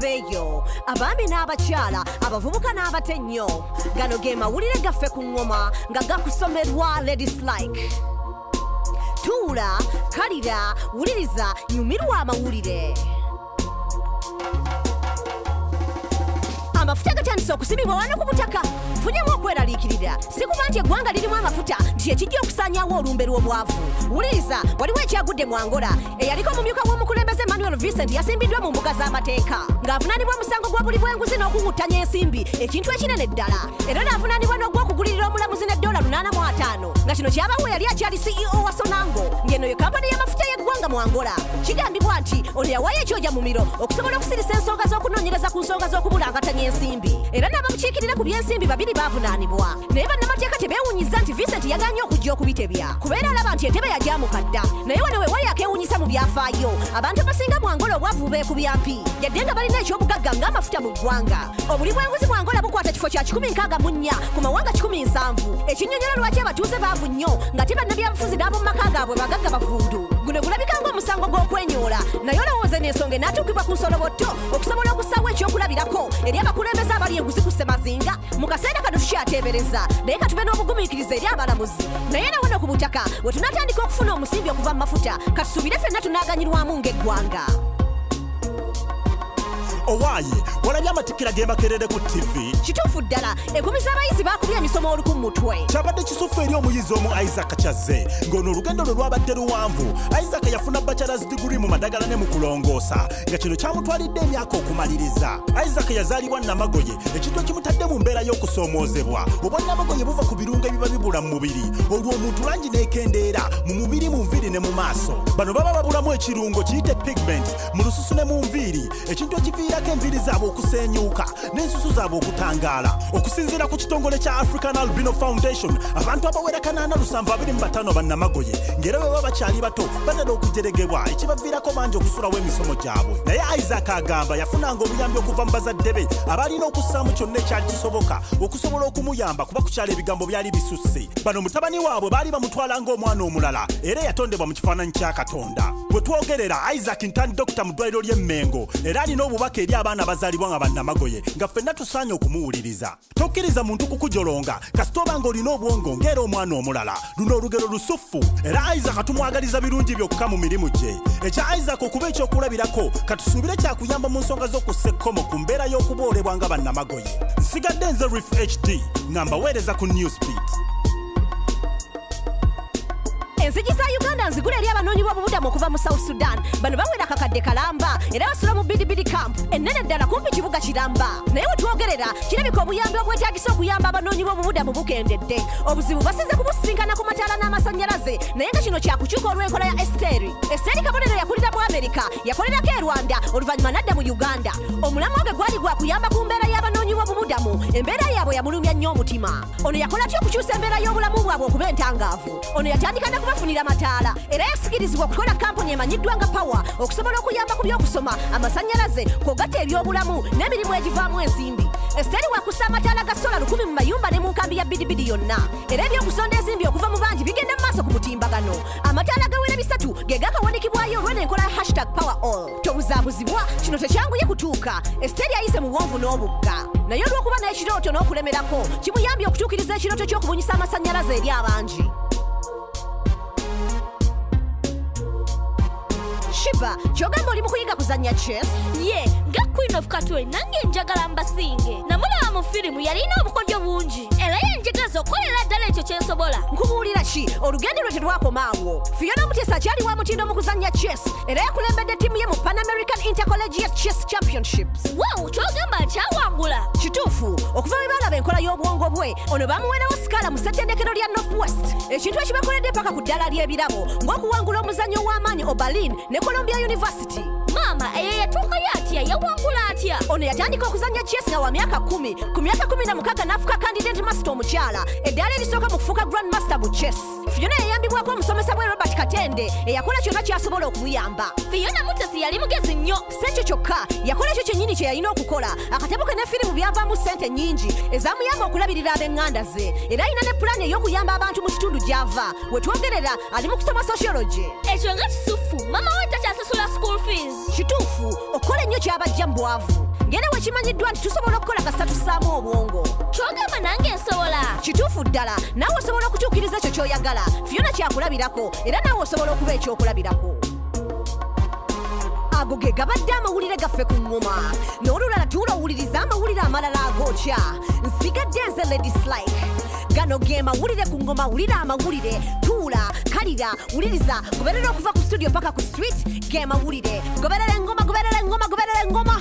Abeeyo abaami n'abakyala, abavubuka n'abato ennyo, gano ge mawulire gaffe ku ŋŋoma nga gakusomerwa Ladies Like. Tuula, kalira, wuliriza, nyumirwa amawulire. Amafuta gatandise okusimibwa wano ku butaka. Nfunyemu okweraliikirira, si kuba nti eggwanga lirimu amafuta nti ekijja okusaanyaawo olumbe lw'obwavu. Wuliriza, waliwo ekyagudde mu Angola. Eyaliko omumyuka w'omukulembeze Emmanuel Vincent yasimbiddwa mu mbuga z'amateeka ng'avunaanibwa omusango gwa buli bw'enguzi n'okuwuttanya ensimbi, ekintu ekinene ddala. Era n'avunaanibwa n'ogw'okugulirira omulamuzi ne dola 850, nga kino kyabawo yali akyali CEO wa Sonangol, ng'eno ye kampani y'amafuta y'eggwanga mu Angola. Kigambibwa nti ono yawaayo ekyoja mumiro okusobola okusirisa ensonga z'okunoonyereza ku nsonga z'okubulankatanya ensimbi, era n'abamukiikirira ku by'ensimbi babiri baavunaanibwa. Naye bannamateeka tebeewuunyiza nti Vincent yagaanye okujja okubitebya, kubeera alaba nti entebe yagyamuka dda. Naye wano we wali akeewuunyisa mu byafaayo, abantu abasinga mu Angola obwavu bubeekubya mpi, yadde nga balina eky'obugagga ng'amafuta mu ggwanga. Obuli bw'enguzi mu Angola bukwata kifo kya 164 ku mawanga 170, ekinnyonnyola lwaki abatuuze baavu nnyo nga te bannabyabufuzi n'ab'omu maka gaabwe bagagga bavundu. Guno gulabika ng'omusango gw'okwenyoola, naye olowooza eno ensonga enaatuukibwa ku nsolobotto okusobola okussaawo ekyokulabirako eri abakulembeze abali enguzi ku ssemazinga? Mu kaseera kano tukyateebereza, naye katube n'obugumiikiriza eri abalamuzi. Naye era wano ku butaka we tunaatandika okufuna omusimbi okuva mu mafuta, katusuubire ffenna tunaaganyulwamu ng'eggwanga. Owaaye, walabye amatikkira g'e Makerere ku ttivi? Kituufu ddala, enkumi z'abayizi baakubye emisomo oluku mu mutwe. Kyabadde kisufu eri omuyizi omu Isaac Kyazze, ng'ono olugendo lwe lwabadde luwanvu. Isaac yafuna bachelor's degree mu madagala ne mu kulongoosa, nga kino kyamutwalidde emyaka okumaliriza. Isaac yazaalibwa Namagoye, ekintu ekimutadde mu mbeera y'okusoomoozebwa. Obwannamagoye buva ku birungo ebiba bibula mu mubiri, olwo omuntu langi n'ekendeera mu mubiri, mu nviiri ne mu maaso. Bano baba babulamu ekirungo kiyite pigment mu lususu ne mu nviiri, ekintu ekiviirako enviiri zaabwe okusenyuuka n'ensusu zaabwe okutangaala. Okusinziira ku kitongole kya African Albino Foundation, abantu abawera 8725 bannamagoye, ng'era bwe baba bakyali bato batera okujeregebwa, ekibaviirako bangi okusulawo emisomo gyabwe. Naye Isaac agamba yafunanga obuyambi okuva mu bazadde be abaalina okussaamu kyonna ekyali kisoboka okusobola okumuyamba, kuba kukyala ebigambo byali bisusse. Bano mutabani waabwe baali bamutwala ng'omwana omulala era eyatondebwa mu kifaananyi kya Katonda. Bwe twogerera, Isaac Ntani dokita mu ddwaliro ly'e Mmengo, era alina obubaka eri abaana abazaalibwa nga bannamagoye, nga ffenna tusaanye okumuwuliriza. Tokkiriza muntu kukujolonga kasita oba ng'olina obwongo ng'era omwana omulala. Luno olugero lusuffu, era Isaac tumwagaliza birungi byokka mu mirimu gye. Ekya Isaac okuba ekyokulabirako, katusuubire kyakuyamba mu nsonga z'okussa ekkomo ku mbeera y'okuboolebwa nga bannamagoye. Nsigadde nze Rif HD nga mbaweereza ku Newsbeat. Enzigi za Uganda nzigule eri abanoonyi b'obubudamu okuva mu South Sudan. Bano bawera kakadde kalamba era basula mu Bidibidi camp ennene ddala kumpi kibuga kiramba. Naye we twogerera kirabika obuyambi obwetaagisa okuyamba abanoonyi b'obubudamu bukendedde. Obuzibu basinze kubusisinkana ku mataala n'amasannyalaze, naye nga kino kyakukyuka olw'enkola ya Esiteri. Esiteri Kabonero yakulira mu Amerika, yakolerako e Rwanda, oluvannyuma n'adda mu Uganda. Omulamwa gwe gwali gwa kuyamba ku mbeera y'abanoonyi b'obubudamu. Embeera yaabwe yamulumya nnyo omutima. Ono yakola atya okukyusa embeera y'obulamu bwabwe okuba entangaavu? Ono yatandika na kubafunira mataala, era yasikirizibwa okukola kampuni emanyiddwa nga Power okusobola okuyamba ku by'okusoma, amasannyalaze, kw'ogatta ebyobulamu n'emirimu egivaamu ensimbi. Esiteri wakussa amataala ga sola 1000 mu mayumba ne mu nkambi ya Bidibidi yonna, era eby'okusonda ensimbi okuva mu bangi bigenda mu maaso ku mutimbagano. Amataala gawera 300 ge gakawanikibwayo olw'eno enkola ya hashtag Power All. Tobuzaabuzibwa, kino tekyanguye kutuuka. Esiteri ayise mu buwonvu n'obugga, naye olw'okuba n'ekirooto n'okulemerako kimuyambye okutuukiriza ekirooto ky'okubunyisa amasannyalaze eri abangi. Shiba, kyogamba oli mu kuyiga kuzannya chess? Ye nga Queen of Katwe, nange njagala mbasinge. Namulaba mu firimu, yalina obukodyo bungi era yanjagaza okukolera ddala ekyo kyensobola. Nkubuulira ki, olugendo lwe terwakoma awo. Fiona Mutesa akyali wa mutindo mu kuzannya chess, era yakulembedde ttiimu ye mu Pan American Intercollegiate Chess Championships. Wow, kyogamba akyawangula? Kituufu, okuva bwe baalaba enkola y'obwongo bwe, ono bamuweerawo sikaala mu ssettendekero lya North West, ekintu ekibakoledde paka ku ddala ly'ebirabo ng'okuwangula omuzannyo w'amaanyi Oberlin ne Columbia University. Maama, eyo yatuukayo atya? Yawangula atya? Ono yatandika okuzannya chess nga wa myaka 10. Ku myaka 16 n'afuuka candidate master omukyala, eddaala erisooka mu kufuuka grand master mu chess. Fiona yayambibwako omusomesa bwe Robert Katende, eyakola kyonna ky'asobola okumuyamba. Fiona Mutesi yali mugezi nnyo. Si ekyo kyokka, yakola ekyo kyennyini kye yalina okukola. Akatabo ke ne firimu byavaamu ssente nnyingi ezamuyamba okulabirira ab'eŋŋanda ze, era alina ne pulaani ey'okuyamba abantu mu kitundu gy'ava. We twogerera ali mu kusoma sociology. Ekyo nga kisuffu, mama we takyasasula school fees. Kituufu, okukola ennyo kyabajja mu bwavu. Ngera wekimanyiddwa nti tusobola okukola kasita tussaamu obwongo. Kyogamba nange nsobola? Kituufu ddala, naawe osobola okutuukiriza ekyo ky'oyagala. Fiona kyakulabirako, era naawe osobola okuba ekyokulabirako. Ago ge gabadde amawulire gaffe ku ŋŋoma. N'olulala tuula owuliriza amawulire amalala agookya. Nsigadde nze Lady Slike. Gano ge mawulire ku ŋŋoma. Wulira amawulire, tuula, kalira, wuliriza, goberera okuva ku studio paka ku street. Ge mawulire. Goberera eŋŋoma, goberera eŋŋoma, goberera eŋŋoma.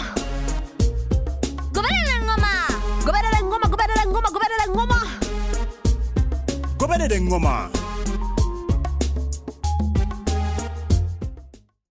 Goberera eŋŋoma. Goberera eŋŋoma, goberera eŋŋoma, goberera eŋŋoma. Goberera eŋŋoma.